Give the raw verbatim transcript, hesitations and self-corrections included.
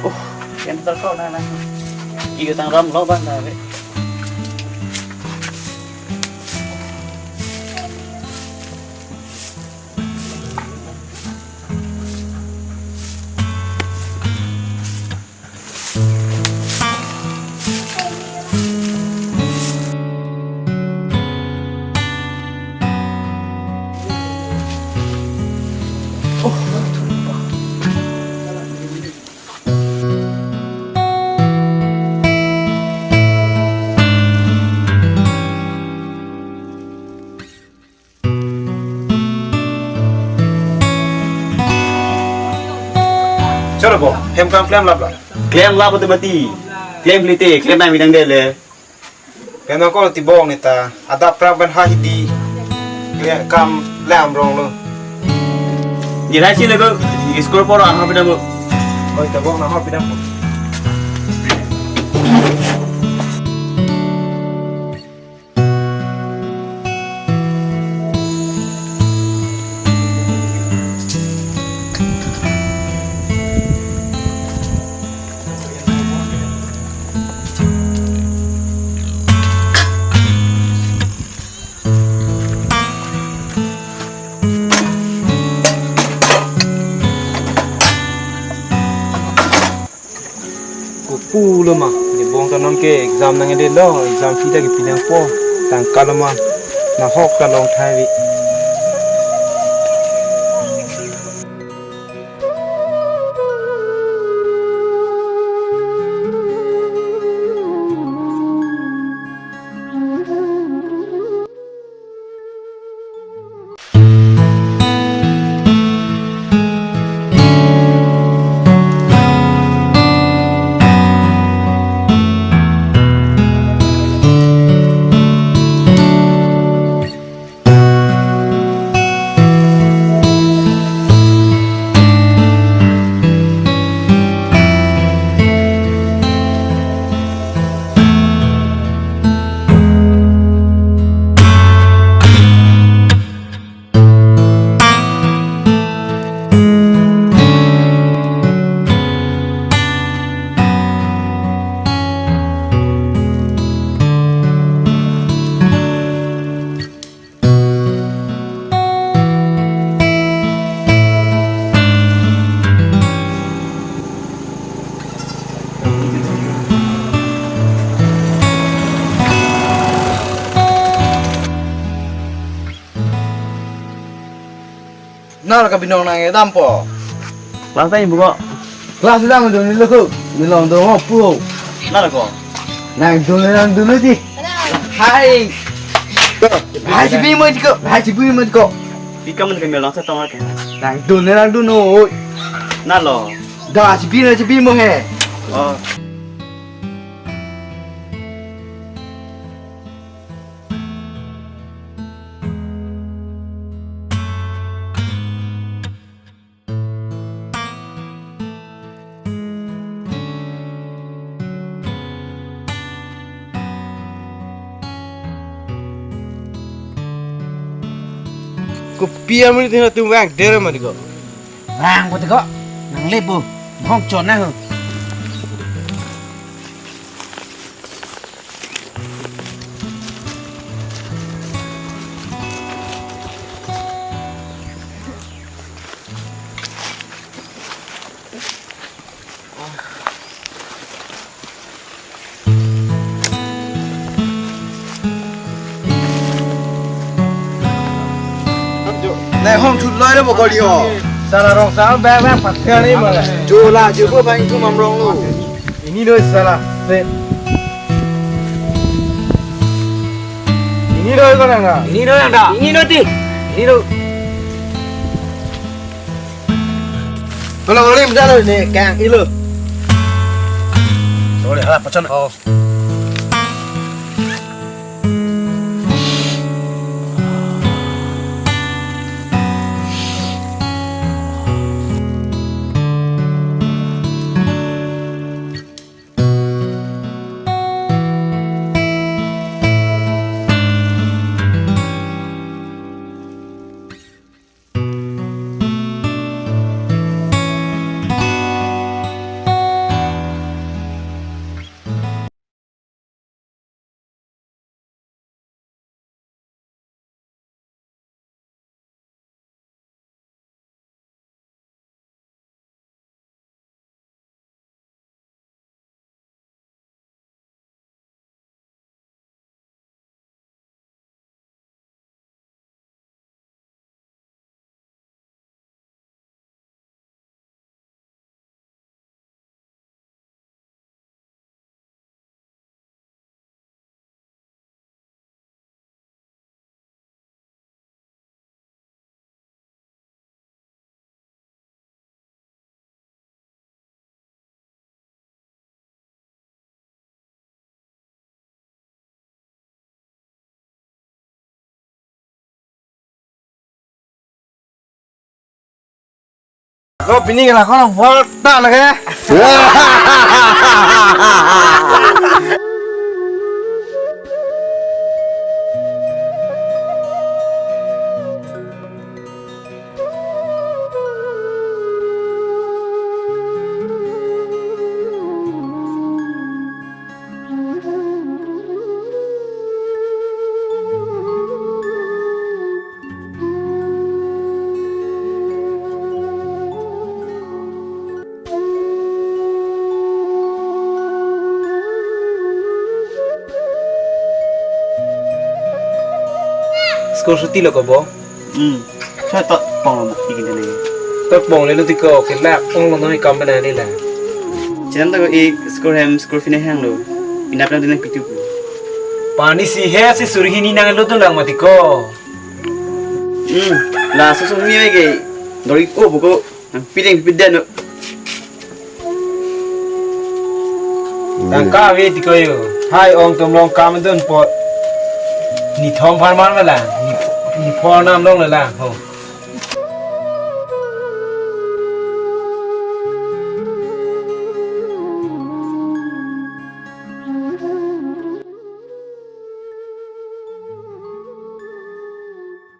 Oh, yang terkau na na. Iyo tang ram lo ban na be. Cholo bo, hem kam klem lap la. Klem lap tu mati. Klem lite, klem nai midang de le. Klem ko ti bong ni ta. Adap prap ban ha hidi. Klem kam lam rong lo. Ni hai si le ko, ni score poro ha pidam lo. Oi ta bong na ha pidam lo. Kopu lo ma, ne bong ta non ke exam nangdetlo, exam fee ta kepi nangpo, tangka lo ma, nahok ta long thai vi. Nang ke binong nangdampo. Class time buko. Class dam dun lo ko. Binong dun ho pu. Nang ko. Nangdun nangdun lo di. Hai. Hai si bi mo di ko. Hai si bi mo di ko. Pi kam ke melong sa tong ke. Nangdun nangdun ho. Nalo. Da si bi na si bi mo he. Oh. Kopi amonit hina tum vang dere ma di ko. Vang ko di ko. Nang lepo. Hong chon na ho. Nai hom chut loi lo bokol yo. Sala rong sal bak bak pathar ni mala. Chula chubu bang chu mam rong lo. Ini do sala. Set. Ini do ko nang. Ini do nang da. Ini do ti. Ini do. Kalau kalau ni macam ni kang ilo. Sorry, hala pachan. Oh. Oh, pini ke lakhon abang ta lage. School chutti lo ko bo? Hmm. Choi tot pong lo mo, ikin tene. Tot pong le lo ti ko, ke lak pong lo noi kam bana le la. Chen to ko ik school hem school fee nang hang lo. Inap nang dinang pitu. Pani si he si suri hini nang lo dolang mati ko. Hmm. La so so mi ke. Dori ko buko. Nang pideng pideng no. Tangka ave ti ko yo. Hai ong tum long kam dun po. Ni thom phan mar mala. Ni, ni pho nam long la ho.